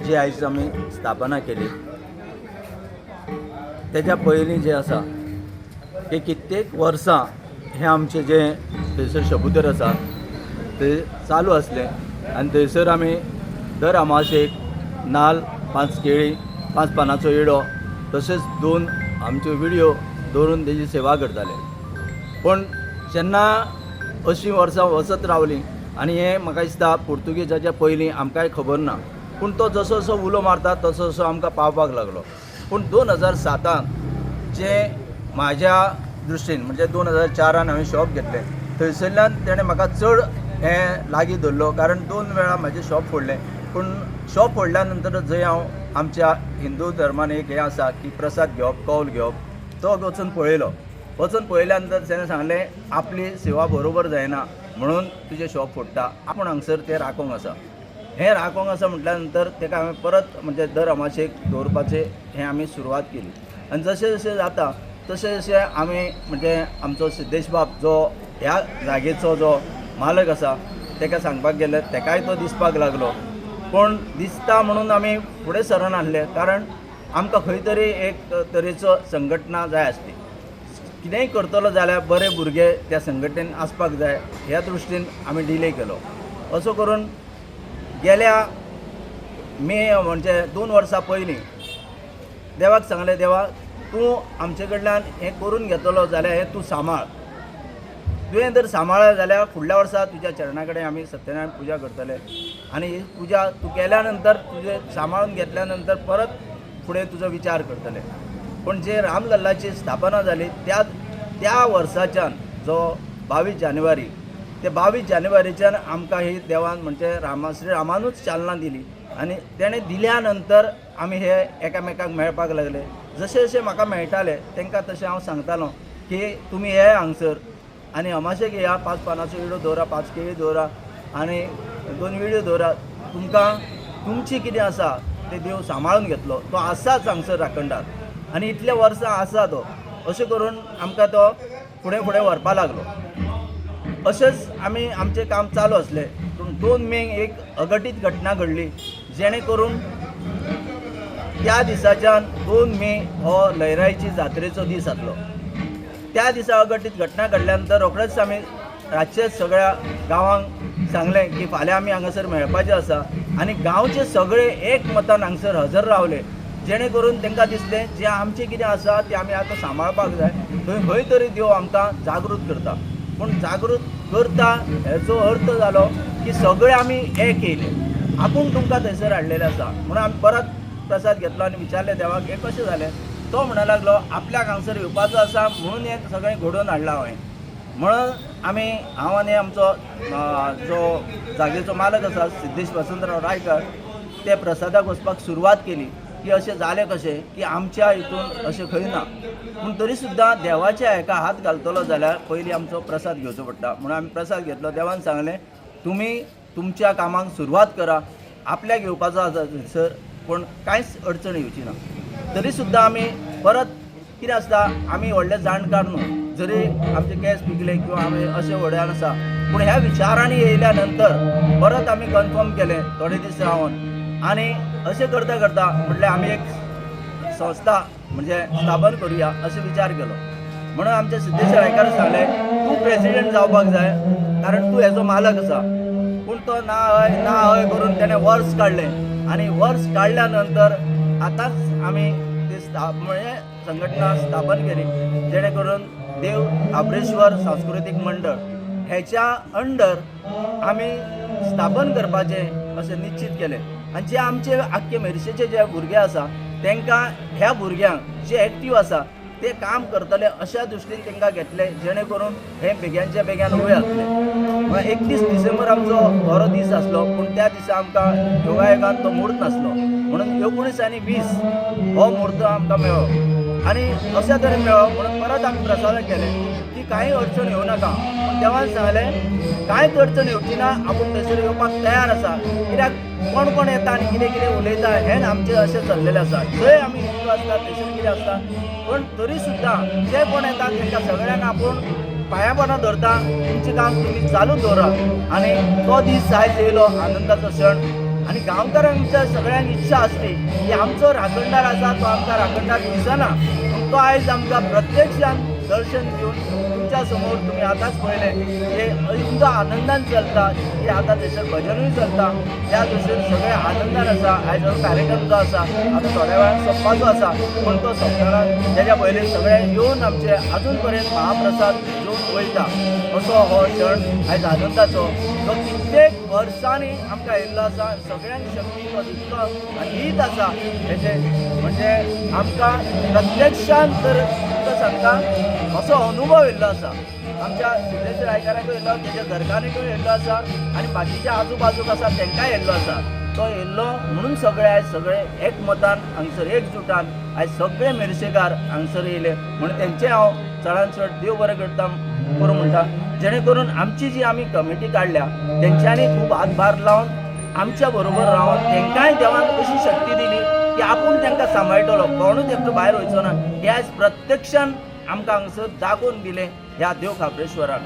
जी आयज आमी स्थापना केली तेज्या पयलीं जें आसा की कित्येक वर्सां हें आमचें जें थंयसर शबुतर आसा थंय चालू आसलें आनी थंयसर आमी दर अमाशेक नाल्ल, पांच केळीं, पांच पानाचो इडो तशेंच दोन आमच्यो विडयो दवरून तेजी सेवा करताले. पूण जेन्ना अशीं वर्सां वचत रावलीं आनी हें म्हाका दिसता पुर्तुगेजाच्या पयलीं आमकांय खबर ना, पूण तो जसो जसो उलो मारता तसो तसो आमकां पावपाक लागलो. पूण 2007 जें म्हाज्या दृश्टीन म्हणजे 2004 हांवें शॉप घेतलें, थंयसरल्यान तेणें म्हाका चड हें लागीं धरलो, कारण 2 वेळा म्हाजें शॉप फोडलें. पूण शॉप फोडल्या नंतर जंय हांव आमच्या हिंदू धर्मान एक हें आसा की प्रसाद घेवप, कौल घेवप, तो वचून पळयलो. वचून पळयल्या नंतर तेणें सांगलें आपली सेवा बरोबर जायना म्हणून तुजें शॉप फोडटा, आपूण हांगसर तें राखोंक आसा. हें राखोंक आसा म्हटल्या नंतर तेका हांवें परत म्हणजे दर अमाशेक दवरपाचें हें आमी सुरवात केली. आनी जशें जशें जाता तशें तशें आमी म्हणजे आमचो सिद्धेश बाब जो ह्या जागेचो जो मालक आसा तेका सांगपाक गेले, तेकाय तो दिसपाक लागलो. पूण दिसता म्हणून आमी फुडें सरनासले, कारण आमकां खंय तरी एक तरेचो संघटना जाय आसली. कितेंय करतलो जाल्यार बरे भुरगे त्या संघटनेन आसपाक जाय ह्या दृश्टीन आमी डिले केलो. असो करून गेल्या मे म्हणजे 2 वर्सां पयलीं देवाक सांगलें, देवा तूं आमचे कडल्यान हें करून घेतलो जाल्यार हें तूं सांबाळ, तुवें जर सांबाळ्ळें जाल्यार फुडल्या वर्सा तुज्या चरणा कडेन आमी सत्यनारायण पुजा करतले आनी ही पुजा तूं केल्या नंतर तुजें सांबाळून घेतल्या नंतर परत फुडें तुजो विचार करतले. पूण जे रामलल्लाची स्थापना जाली त्या वर्साच्यान जो 22 जानेवारी ते 22 जानेवारीच्यान आमकां ही देवान म्हणजे श्री रामानूच चालना दिली आनी तेणें दिल्या नंतर आमी हे एकामेकांक मेळपाक लागले. जशें जशें म्हाका मेळटाले तांकां तशें हांव सांगतालो की तुमी हे हांगसर आनी अमाशेक येया, 5 पानाचो विडो दवरा, 5 केळी दवरा आनी 2 विडयो दवरा, तुमकां तुमची कितें आसा ते देव सांबाळून घेतलो, तो आसाच हांगसर राखणदार आनी इतले वर्सां आसा तो. अशें करून आमकां तो फुडें फुडें व्हरपा लागलो. अशेंच आमी आमचें काम चालू आसलें. पूण 2 मे एक अघटीत घटना घडली, जेणे करून त्या दिसाच्यान 2 मे हो लयराईची जात्रेचो दीस आसलो. त्या दिसा अघटीत घटना घडल्या नंतर रोखडेच आमी रातचेच सगळ्या गांवांक सांगलें की फाल्यां आमी हांगासर मेळपाचें आसा आनी गांवचे सगळे एक मतान हांगसर हजर रावले, जेणे करून तांकां दिसलें जें आमचें कितें आसा तें आमी आतां सांबाळपाक जाय. थंय खंय तरी देव आमकां जागृत करता, पूण जागृत करता हेचो अर्थ जालो की सगळे आमी एक येयले, आपूण तुमकां थंयसर हाडलेलें आसा म्हणून आमी परत प्रसाद घेतलो आनी विचारलें देवाक हें कशें जालें. तो म्हणूंक लागलो आपल्याक हांगसर येवपाचो आसा म्हणून हें सगळें घडोवन हाडलां हांवें. म्हणून आमी हांव आनी आमचो जो जागेचो मालक आसा सिद्धेश वसंतराव रायकर ते प्रसादाक वचपाक सुरवात केली की अशें जालें कशें की आमच्या हितून अशें खंय ना, पूण तरी सुद्दां देवाच्या हेका हात घालतलो जाल्यार पयलीं आमचो प्रसाद घेवचो पडटा म्हणून आमी प्रसाद घेतलो. देवान सांगलें तुमी तुमच्या कामाक सुरवात करा, आपल्याक येवपाचो आसा थंयसर पूण कांयच अडचण येवची ना. तरी सुद्दां आमी परत कितें आसता आमी व्हडले जाणकार न्हू, जरी आमचे केंस पिकले किंवा आमी अशें व्हड्यान आसा, पूण ह्या विचारांनी येयल्या नंतर परत आमी कन्फर्म केलें थोडे दीस रावन आनी अशें करता करता म्हटल्यार आमी एक संस्था म्हणजे स्थापन करुया अशें विचार केलो. म्हणून आमचे सिद्धेश रायकार सांगलें तूं प्रेसिडेंट जावपाक जाय कारण तूं हेजो मालक आसा. पूण तो ना हय ना हय करून तेणें वर्स काडलें आनी वर्स काडल्या नंतर आतांच आमी ती म्हणजे संघटना स्थापन केली, जेणे करून देव खाप्रेश्वर सांस्कृतीक मंडळ हेच्या अंडर आमी स्थापन करपाचें अशें निश्चित केलें. आनी जे आमचे आख्खे मेरशेचे जे भुरगे आसा तांकां ह्या भुरग्यांक जे एक्टीव आसा ते काम करतले अशा दृश्टीन तांकां घेतले, जेणे करून हे बेग्यांच्या बेग्यान उबे जातले. 31 डिसेंबर आमचो बरो दीस आसलो, पूण त्या दिसा आमकां योगायोगान तो म्हूर्त नासलो म्हणून 19 आनी 20 हो म्हूर्त आमकां मेळ्ळो आनी अशा तरेन मेळ्ळो म्हणून परत आमी प्रसादाक केले की कांय अडचण येवं नाका. पूण देवान सांगलें कांयच अडचण येवची ना, आपूण थंयसर येवपाक तयार आसा, कित्याक कोण कोण येता आनी कितें कितें उलयता हें आमचें अशें चल्लेलें आसा. जंय आमी हिंदू आसता थंयसर कितें आसता, पूण तरी सुद्दां जे कोण येता तांकां सगळ्यांक आपूण पांयां धरता, तुमचें काम तुमी चालू दवरा. आनी तो दीस आयज येयलो, आनंदाचो क्षण. आनी गांवकारांच्या सगळ्यांक इच्छा आसली की आमचो राखणदार आसा तो आमकां राखणदार दिसना, पूण तो आयज आमकां प्रत्यक्षान दर्शन दिवन तुमच्या समोर तुमी आतांच पळयलें की इतलो आनंदान चलता की आतां थंयसर भजनूय चलता. त्या दृश्टीन सगळे आनंदान आसा. आयज हो कार्यक्रम जो आसा आतां थोड्या वेळान सोंपपाचो आसा, पूण तो सोंपतना तेज्या पयलीं सगळे येवन आमचे अजून पर्यंत महाप्रसाद घेवन वयता. असो हो क्षण आयज आनंदाचो जो कित्येक वर्सांनी आमकां येयल्लो आसा आनी सगळ्यांक शक्ती तो दितलो आनी दीत आसा. हेजे म्हणजे आमकां प्रत्यक्षान तर तुमकां सांगता असो अनुभव येयल्लो आसा. आमच्या सिद्धेश रायकाराकूय येयल्लो, तेज्या घरकान्नीकूय येयल्लो आसा आनी बाकीच्या आजूबाजूक आसा तेंकांय येयल्लो आसा. तो येयल्लो म्हणून सगळे आयज सगळे एकमतान हांगसर एकजुटान आयज सगळे मिरसेकार हांगसर येयले म्हणून तेंचें हांव चडान चड देव बरें करता करूं म्हणटा, जेणे करून आमची जी आमी कमिटी काडल्या तेंच्यांनी खूब हातभार लावन आमच्या बरोबर रावन तेंकांय देवान अशी शक्ती दिली की आपूण तेंकां सांबाळटलो, कोणूच एकटो भायर वयचो ना. हें आयज प्रत्यक्षान आमकां हांगसर दाखोवन दिलें ह्या देव खाप्रेश्वरान.